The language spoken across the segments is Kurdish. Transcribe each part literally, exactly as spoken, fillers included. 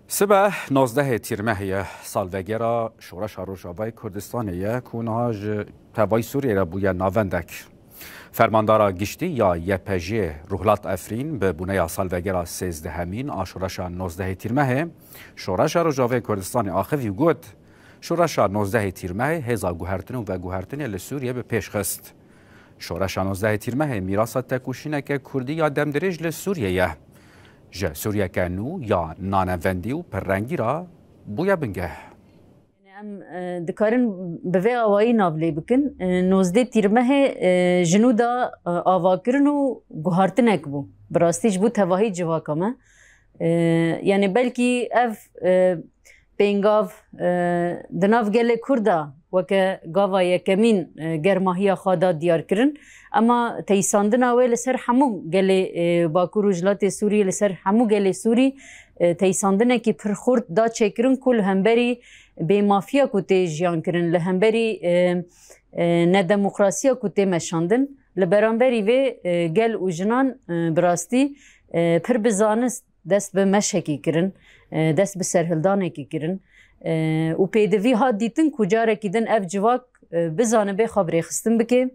Sibe nozdehê Tîrmehê ye, salvegera Şoreşa Rojavayê Kurdistanê ye ku niha ji tevayî Sûriyê re bûye navendek. Fermandara giştî ya Y P J'ê Ruhlat Efrîn bi bûneya salvegera sêzdehemîn a şoreşa nozdehê Tîrmehê Şoreşa Rojavayê Kurdistanê axivî û got, Şoreşa nozdehê Tîrmehê hêza guhertin û veguhertinê li Sûriyê bi pêş xist. Şoreşa nozdehê Tîrmehê mîrasa tekoşîneke kurdî ya demdirêj li Sûriyê ye. Ji Sûriyeke nû ya nanevendî û pirrengî re bûye bingeh. Em e, dikarin bi vê awayî nav lê bikin. E, nozdeh Tîrmehê e, ji nû da e, avakirin û guhartinek bû. Bi rastî ji bo tevahî civaka me. E, yani belkî ev e, pêngav e, di nav gelê Kurda weke gava yekemîn e, germahiya xwe da diyar kirin. Ema teyîsandina wê li ser hemû gelê e, Bakur û Rojhilatê Sûrî, li ser hemû gelê Sûrî e, teyîsandinekî pir xurt da çêkirin ku li hemberî bêmafiya ku tê jiyan kirin, li hemberî e, e, nedemokrasiya ku tê meşandin. Li beramberî vê e, gel û jinan e, bi rastî e, pir bi zanist dest bi meşekî kirin, e, dest bi serhildanekî kirin. E, û pêdivî hat dîtin ku carekî din ev civak e, bizanibe xwe bi rêxistin bike.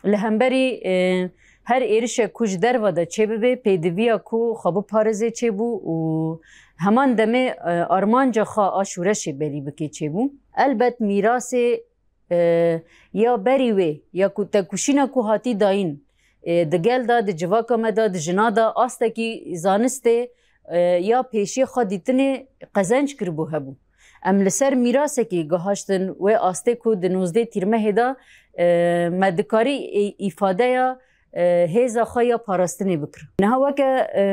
Li hemberî e, her êrişek ku ji derve de çêbibe, pêdiviya ku xwe biparêze çêbû û heman demê e, armanca xwe a şûreşê belî bike çêbû. Elbet mîrasê e, ya berî wê ya ku tekoşîna ku hatî dayîn e, di gel de, di civaka me de, di jina de astekî zanistê e, ya pêşiyê xwe dîtinê qezenc kiribû hebû. Em li ser mîrasekî gihaştin wê astê ku di nozdeh Tîrmehê de e, me dikarî î- îfadeya e, hêza xwe ya parastinê bikirin. Niha weke e,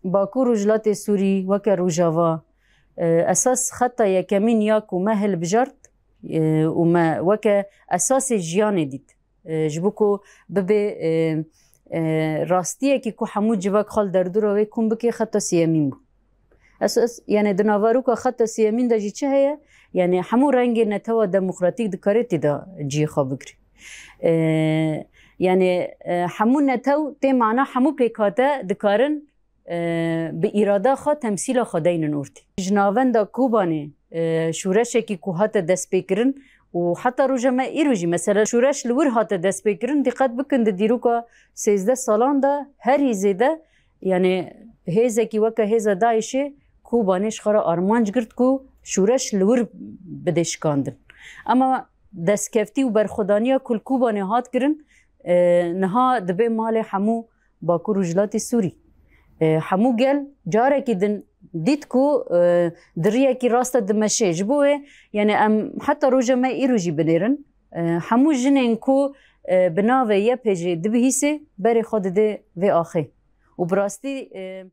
Bakur Rojhilatê Sûrî, weke Rojava, e, esas xeta yekemîn ya ku me hilbijart e, û me weke esasê jiyanê dît. E, ji bo ku bibe e, e, rastiyekî ku hemû civak xwe li derdora wê kom bike, xeta sêyemîn bû. Esas, yani di navaroka xeta sêyemîn de jî çi heye? Yani hemû rengê netewa demokratîk dikare tê de cihê xwe bigire. E, yani e, hemû netew tê mana hemû pêkhate dikarin e, bi îrada xwe temsîla xwe deynin ortê. Ji navenda Kobanê e, şûreşekî ku hate destpêkirin û heta roja me îro jî, mesela şûreş li wir hate destpêkirin, dîqet bikin di dîroka sêzdeh salan de herî zêde, yani hêzekî weke hêza DAIŞê Kobanê ji xwe re armanc girt ku şûreş li wir bide şikandin. Ema destkeftî û berxwedaniya ku li Kobanê hat kirin, e, niha dibe malê hemû Bakur Rojhilatê Sûrî. E, hemû gel carekî din dît ku e, di riyekî rast de dimeşe. Ji bo wê, yani em heta roja me îro jî binêrin, e, hemû jinên ku e, bi navê Y P J'ê dibihîsê, berê xwe dide vê axê. Û bi rastî e,